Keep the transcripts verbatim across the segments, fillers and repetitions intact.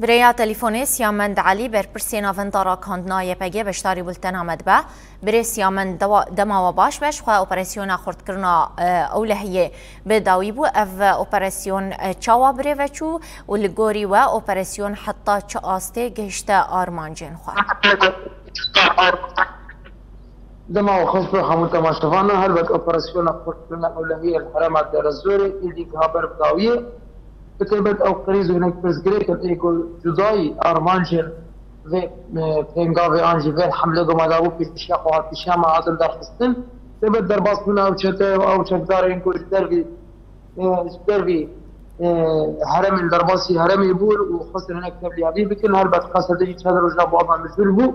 Bi rêya telîfonê Siyamend Elî, berpirsê navenda rakandina Y P G, beşdarî bultena me dibe. Birê Siyamend, dewa-, dema we baş be, ji xwe operasyona xurtkirina, e, ewlehiyê bi dawî bû. Ev operasyon, e, çawa birêve çû û li gorî we operasyon heta çi astê gihişte armancên xwe? Dema we xweş be hemû temaşevanan, helbet operasyona xurtkirina ewlehiyê li herêma Dêrezorê êdî giha ber bi dawiyê. Bi taybet ew krîz û hinek pirsgirêk in ê ku cudayî armancên vê, e, pêngavê an jî vê hemlê ku me dabû pêşiya xwe hat pêşiya me hatin derxistin. Taybet derbasbûna ew çete û ew çekdarên ku ji dervî, e, ji dervî, e, herêmên derbasî herêmê bûn û xwestin hinek tevliyavî bikin. Helbet Qesedê jî çend roja bi ava mijûl bû.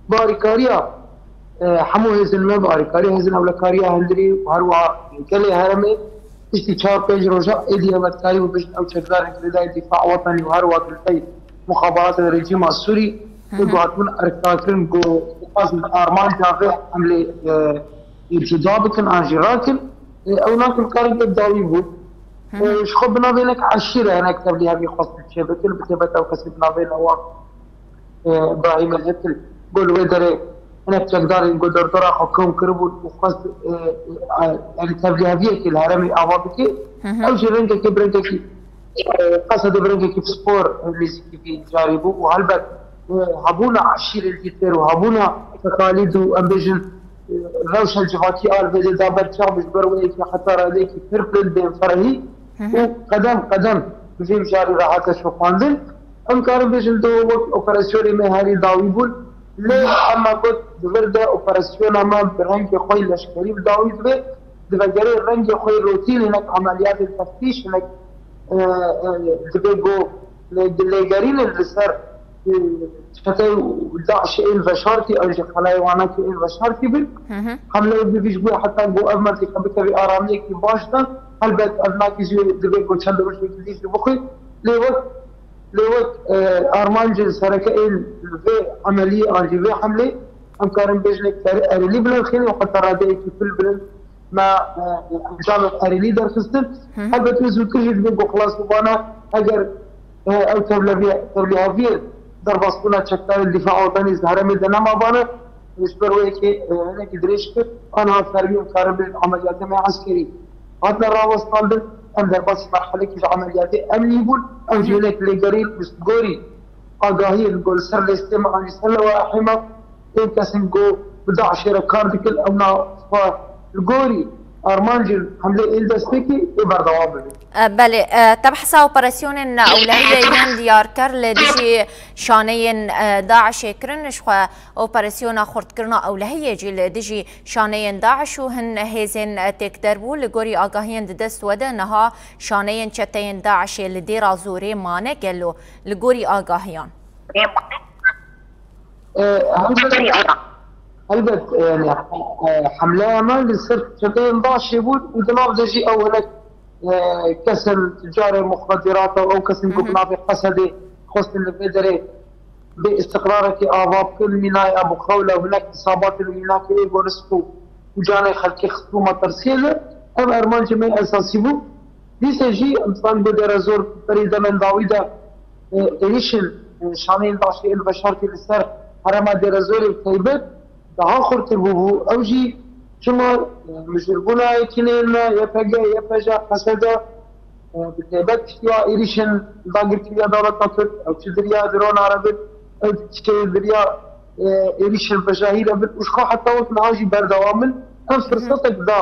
Bi alîkariya, e, hemû hêzên me, bi alîkariya hêzên ewlekariya hundirî û herwiha gelê herêmê, piştî çar pênc roja êdî helbetkarî bû, bijin ew çekdarên girêdayî dîfa wetanî û herwiha girêdayî muxabaratên rejîma Sûrî, ê ku hatibûn erkdakirin ku dixwazin armanca vê hemlê, e, cuda bikin an jî rakin, e, ew nakin karên pê dawî bû. E, ji xwe bi navê hinek eşîre hinek tevlî hevî xwestin çêbikin, bi taybet ew kesê bi navê Newa, e, Îbrahîm El Hekil, ku li wê derê hinek çekdarên ku derdora xwe kom kiribûn û xwest, e, e, yanî tevlîheviyekê li herêmê ava bike. Ew jî rengekê bi rengekî, e, Qesedê bi rengekî pispor, e, nêzîkî vî carî bû û helbet, e, hebûna eşîrên dîtir û hebûna teqalîd û em bêjin, e, rewşa civakî a li vê dê da ber çav ji ber wê yekê heta radeyekî pir bilind bên ferehî û qedem qedem bi vê mijarê re hate şopandin. Em karin bêjin do wek operasyonê me herî dawî bûn. Lê hema got di vir de operasyona me bi rengê xwe yê leşkerî bi dawî dibe. Divegerê rengê xwe yê rotîn hinek emeliyatên teftîş hinek, e, e, dibe ku lê-, lêgerînin li ser, e, çeteyê DAIŞê ên veşartî, ew jî xelayê wanakê ên veşartî bin. Hemleyê bi vî ji bo heta ku ev mentîqe bikevê aramiyekî baş de, helbet ev nakî jî dibe ku çend rojekî dî jî bixwe. Lê wek, lê wek, e, armancên sereke ên vê emeliyê an jî vê hemlê, em karin bêjin êk erê-, erênî bilêxînin û heta radeyekî pir bilind me, e, encamên erênî derxistin. Helbet wê zûtir jî dibe ku xilas bibana, eger, e, ew tevleviye-, tevlîhaviyên derbasbûna çekdarên dîfa wetanî ji herêmê de nemabane, ji ber wê yekê, e, hinekî dirêj kir, aniha fermî em karin bêjin emeliyatê me eskerî hatine rawestandin, em derbasî merhelekî ji emeliyatê emnî bûn, ew jî hinek lêgerîn ji gorî agahiyên ku li ser lêstê me an jî ser lewahê me, ên kesên ku bi DAIŞê re kar dikin, ew na xwe li gorî armancên hemlê ên destpêkê ê berdewam bibin. E, belê, e, te behsa operasyonên ewlehiyê yên diyarker li dijî şaneyên, e, DAIŞê kirin, ji xwe operasyona xurtkirina ewlehiyê jî li dijî şaneyên DAIŞ û hin hêzên, e, têkderbû li gorî agahiyên di dest we de niha şaneyên çeteyên DAIŞê li Dêra Zorê mane gelo li gorî agahiyan? E, helbet, helbet, e, yanî, e, hemleya me li ser çeteyên DAIŞê bû û di nav de jî ew hinek, e, kesên ticarê muxdedirata û ew kesên ku bi navê Qesedê xwestin li vê derê bê îstiqrarekê ava bikin, mînayê Ebû Xewla û hinek hisabatên û mînakê ê ku rizq û, û canê xelkê xistbû metirsiyê de, ev armancê me esasî bû. Dîsa jî em dizanin ku Dêrezor berî demên dawî de, e, êrîşên, e, şaneyên DAIŞê ên veşartî li ser herêma Dêrezorê bi taybet daha xurtir bûbû. Ew jî çima, e, mijûlbûna yekîneyên me, Y P G, Y P J, Qesede, e, bi taybet piştî wa êrîşên dagirkeriya dewleta Tirk, ew çi di riya drona re bin, ew çi di riya, e, êrîşên pejahî re bin, û ji xwe heta wek niha jî berdewam in. Ev firsetek da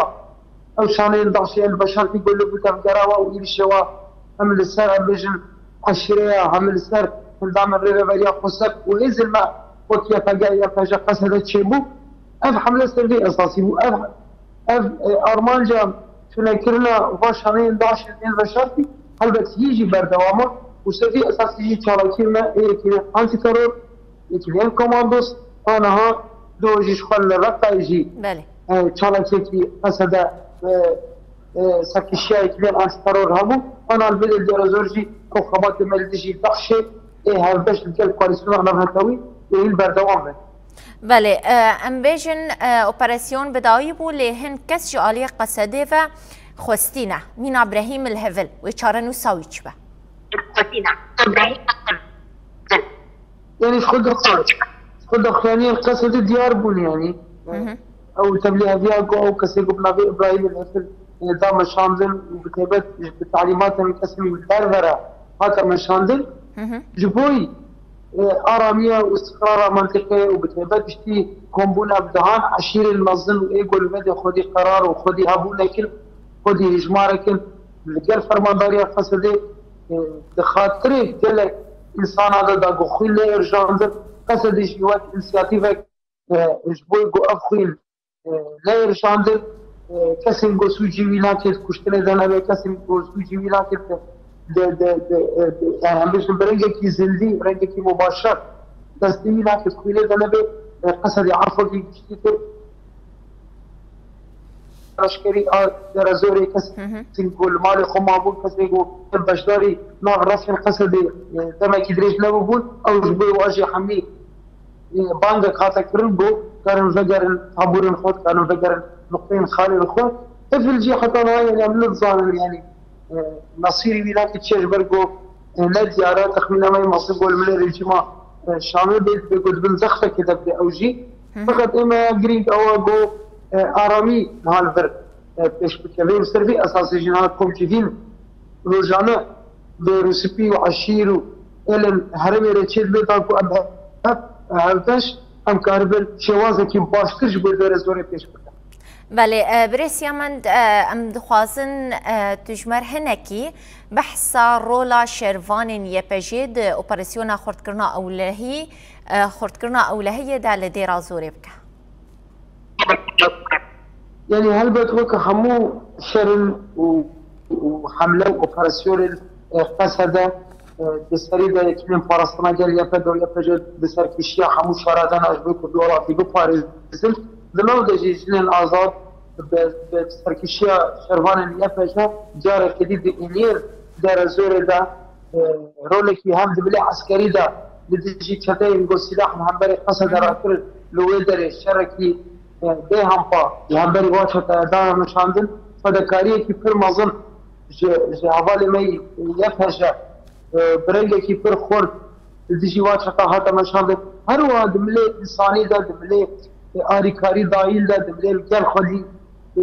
ew şaneyên DAIŞê li veşartî ku li tevgera wa û êrîşê wa hem li ser, em bêjin, eşîreya, hem li ser endamên Rêveberiya Xwesek û hêzên me wek Y P G, Y P J, Qesede çêbû. Ev hemle ser vê esasî bû. Ev, ev, e, armanca tunekirina va şaneyên DAIŞê ên veşartî helbet yê jî berdewam e û ser vê esasî jî çalakiyên me ê yekînên antîteror, yekîneyên komandos, aniha do jî ji xwe li Reqayê jî, Belê. e, çalakiyekî Qesede, e, e, serkişiya yekîneyên antîteror hebû. Ana li vê Dêrezor jî ew xebatê me li dijî DAIŞê ê hevbeş li gel koalîsyona navnetewî ê hîn berdewam be. Belê, e, em bêjin, e, operasyon bi dawî bû, lê hin kes ji aliyê Qesedê ve xwestî ne. Mîna Brehîm li Hevil, wê çarenûsa wî çi be? Xwestî ne. Brehîm Yanî ji xwe daxuyaniyên Qesedê diyar bûn yanî. Ew tevlî heviya ku ew kesê ku bi navê Îbrahîm El Efil, e, da meşandin û bi taybet bi talîmatên kesên li derve re hate meşandin. Ji bo, e, aramiya û îstiqrara mentiqê û bi taybet piştî kombûna bi dehan eşîrên mezin û ê ku li vê de xwedî qerar û xwedî hebûnekin, xwedî hejmarekin li gel fermandariya Qesedê, e, di xatirê gelek însana de da ku xwîn neyê rijandin. Qesedê jî wek însiyatîvek, e, ji bo ku ev xwîn, e, neyê rijandin, e, kesên ku sûcî wî nake di kuştinê de nebe, kesên ku sûcî wî nake di, di, di, di, e, di, yani em bêjin bi rengekî zindî, rengekî mubaşer destê wî nake di xwînê de nebe, e, Qesedê efwekî giştî kir. Eşkerî a derezorê kesên ku li malê xwe mabûn, kesên ku beşdarî nav refên Qesedê, e, demekî dirêj nebûbûn, ew ji bo ew jî hemî, e, bangek hate kirin ku karin vegerin taborên xwe, karin vegerin nuqteyên xalên xwe. Efil jî heta niha, yanî, em nizanin, yanî, e, mesîrî wî nake çi ye, ji ber ku, e, ne diyar e. Texmîna me yê mezin ku li milê rejîma, e, Şamê bê, dibê ku di bin zextekê de bide ew jî. Feqet ê me ya girîng ew e ku, e, aramî niha li vir, e, pêş bikeve. Û li ser vî esasê jî niha Komcivîn rojane bi rûspî û eşîr û êlên herêmê re çêdibe, da ku em hev, hevbeş em karibin şêwazekî baştir ji bo derezorê pêş bikin. Belê, e, birêz Siyamend, e, em dixwazin, e, tu ji me re hinekî behsa rola şervanên Y P G di operasyona xurtkirina ewlehî, e, xurtkirina ewlehiyê de li Dêra Zorê bike. Yanî helbet weke hemû şerin û, û hemle û operasyonên, e, Qesede, e, di serî de yekînên parastina gel Y P G û Y P G di serkişiya hemû şara de ne ji bo ku vî welatî biparêzin. Di nav de jî jinên azad bi, bi serkişiya şervanên Y P G careke dî di Îniyê Derezorê de, e, rolekî hem di bilê eskerî de li dijî çeteyên ku sîlah li hemberî Qesede rakirin, li wê derê şerekî, e, bêhempa li hemberî wa çeteye dane meşandin. Fedekariyekî pir mezin ji, ji hevalê me yê Y P G, e, bi rengekî pir xurt li dijî wa çeta hate meşandin. Her wiha di milê însanî de, di milê, e, alîkarî dayîn de, di milê li gel xwedî, e,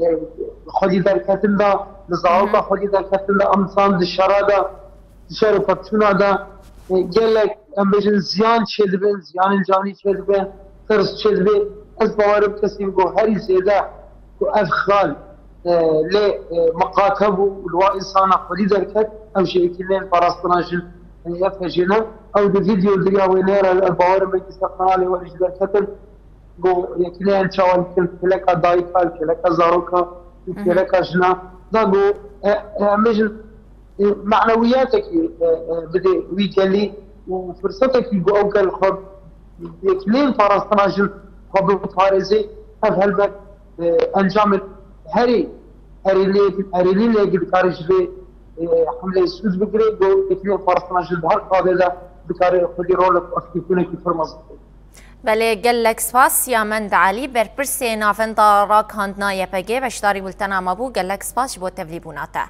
e, xwedî derketin de, li zaroka xwedî derketin de, em dizanin di şera de, di şer û pevçûna de, e, gelek, em bêjin, ziyan çêdibin, ziyanên canî çêdibin, tirs çêdibe. Ez bawerim kesên ku herî zêde ku ev xal, e, lê, e, miqate bû û li wa însana xwedî derket, ew jî yekîneyên parastina jin, e, Y P G ne. Ew di vîdeo diriya wêneyê re, ez bawerim belkî ser kanalê we jî derketin. Go yekîneyên çawa dikin, kêleka dayika, kêleka zaroka, kêleka jina. Da go, e, e, em bêjin, e, manewiyatekî, e, e, bidê wî gelî û firsetekî go ew gel xwe yekîneyên parastina jin xwe biparêzê. Ev helbet, e, encamên herî, herî lê, herî lê dikare ji vê, e, hemleyê sûd bigire. Go yekîneyên parastina jin di her qadê de dikare xwedî rolek û aktîfbûnekî pir mezin bike. Belê, gelek spas Siyamend Elî, berpirsê Navenda Ragihandina Y P G, beşdarî bultena me bû. Gelek spas ji bo tevlîbûna te.